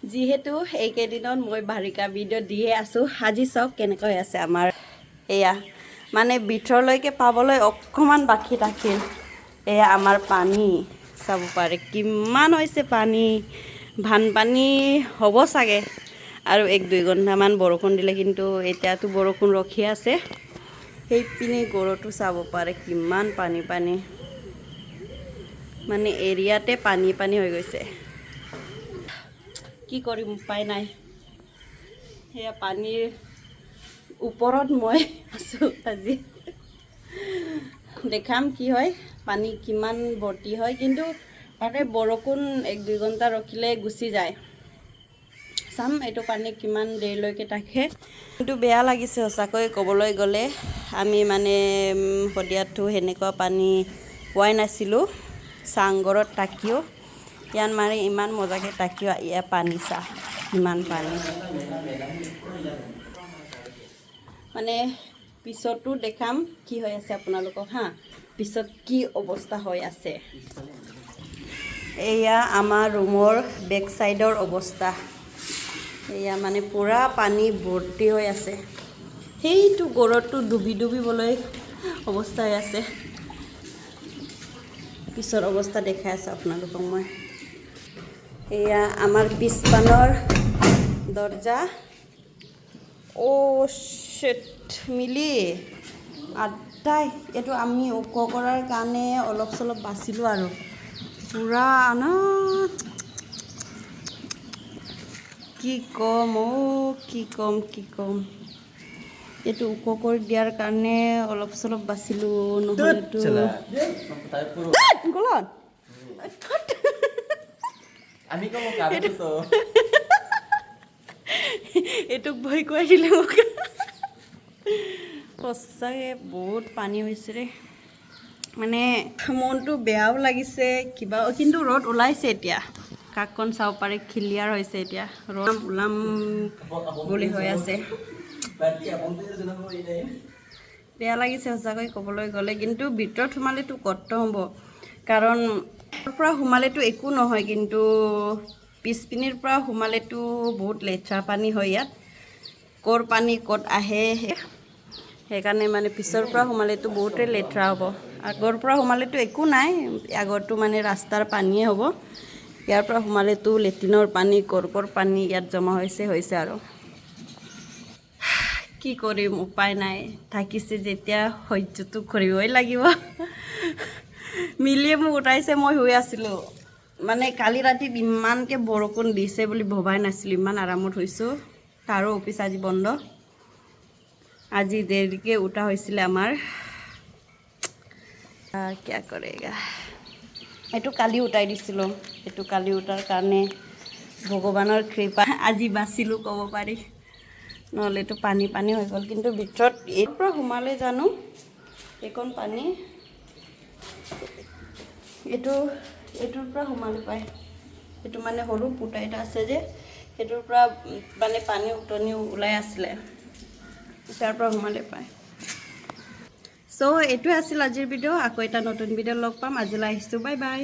যিহেতু এইকেইদিনত মই বাৰিষা ভিডিঅ' দিয়ে আছোঁ। আজি চাওক কেনেকৈ হৈ আছে আমাৰ। এয়া মানে ভিতৰলৈকে পাবলৈ অকণমান বাকী থাকিল। এয়া আমাৰ পানী চাব পাৰে, কিমান হৈছে পানী। বানপানী হ'ব চাগে আৰু 1-2 ঘণ্টামান বৰষুণ দিলে। কিন্তু এতিয়াতো বৰষুণ ৰখি আছে। সেইপিনে গৰটো চাব পাৰে, কিমান পানী পানী, মানে এৰিয়াতে পানী পানী হৈ গৈছে। কি কৰিম, উপায় নাই। সেয়া পানীৰ ওপৰত মই আছোঁ। আজি দেখাম কি হয়, পানী কিমান ভৰ্তি হয়। কিন্তু মানে বৰষুণ 1-2 ঘণ্টা ৰখিলে গুচি যায়। চাম এইটো পানী কিমান দেৰিলৈকে থাকে। কিন্তু বেয়া লাগিছে সঁচাকৈ ক'বলৈ গ'লে। আমি মানে শদিয়াতো সেনেকুৱা পানী পোৱাই নাছিলোঁ চাংঘৰত থাকিও। ইয়াত মানে ইমান মজাকৈ থাকিও ইয়াৰ পানী চা, ইমান পানী। মানে পিছতো দেখাম কি হৈ আছে আপোনালোকক। হা, পিছত কি অৱস্থা হৈ আছে। এয়া আমাৰ ৰুমৰ বেক চাইডৰ অৱস্থা। এয়া মানে পূৰা পানী ভৰ্তি হৈ আছে। সেইটো গৰটো ডুবি ডুবিবলৈ অৱস্থা হৈ আছে। পিছৰ অৱস্থা দেখাই আছোঁ আপোনালোকক মই। এয়া আমাৰ পিছপানৰ দৰ্জা। অ' শ্বিট, মিলি আটাই এইটো আমি ওখ কৰাৰ কাৰণে অলপ চলপ বাচিলোঁ আৰু পূৰা ন। কি ক'ম অ', কি ক'ম, কি ক'ম। এইটো ওখ কৰি দিয়াৰ কাৰণে অলপ চলপ বাচিলোঁ, নহ'লেতো গলত। আমি কম কাৰো তো। এইটোক ভয় খুৱাই দিলে মোক। সঁচাকৈ বহুত পানী হৈছে দেই। মানে মনটো বেয়াও লাগিছে কিবা। কিন্তু ৰ'দ ওলাইছে এতিয়া। আকাশখন চাব পাৰে, ক্লিয়াৰ হৈছে এতিয়া। ৰ'দ ওলাম বুলি হৈ আছে। বেয়া লাগিছে সঁচাকৈ ক'বলৈ গ'লে। কিন্তু ভিতৰত সোমালেতো কষ্ট হ'ব, কাৰণ পৰা সোমালেতো একো নহয়, কিন্তু পিছপিনিৰ পৰা সোমালেতো বহুত লেতেৰা পানী হয় ইয়াত। ক'ৰ পানী ক'ত আহে। সেইকাৰণে মানে পিছৰ পৰা সোমালেতো বহুতেই লেতেৰা হ'ব। আগৰ পৰা সোমালেতো একো নাই, আগৰটো মানে ৰাস্তাৰ পানীয়ে হ'ব। ইয়াৰ পৰা সোমালেতো লেট্ৰিনৰ পানী, ক'ৰ ক'ৰ পানী ইয়াত জমা হৈছে হৈছে আৰু। কি কৰিম, উপায় নাই। থাকিছে যেতিয়া সহ্যটো কৰিবই লাগিব। মিলিয়ে মোক উঠাইছে, মই শুই আছিলোঁ। মানে কালি ৰাতি ইমানকৈ বৰষুণ দিছে বুলি ভবাই নাছিলোঁ। ইমান আৰামত শুইছোঁ। তাৰো অফিচ আজি বন্ধ। আজি দেৰিকৈ উঠা হৈছিলে আমাৰ। কিয়া কৰেগা। এইটো কালি উঠাই দিছিলোঁ। এইটো কালি উঠাৰ কাৰণে ভগৱানৰ কৃপা আজি বাচিলোঁ ক'ব পাৰি। নহ'লেতো পানী পানী হৈ গ'ল। কিন্তু ভিতৰত এইৰ পৰা সোমালে জানো এইকণ পানী এইটোৰ পৰা সোমালে পায়। এইটো মানে সৰু ফুটা এটা আছে যে, সেইটোৰ পৰা মানে পানী উটনি ওলাই আছিলে, তাৰ পৰা সোমালে পায়। চ' এইটোৱে আছিল আজিৰ ভিডিঅ'। আকৌ এটা নতুন ভিডিঅ' লগ পাম। আজিলৈ আহিছোঁ, বাই বাই।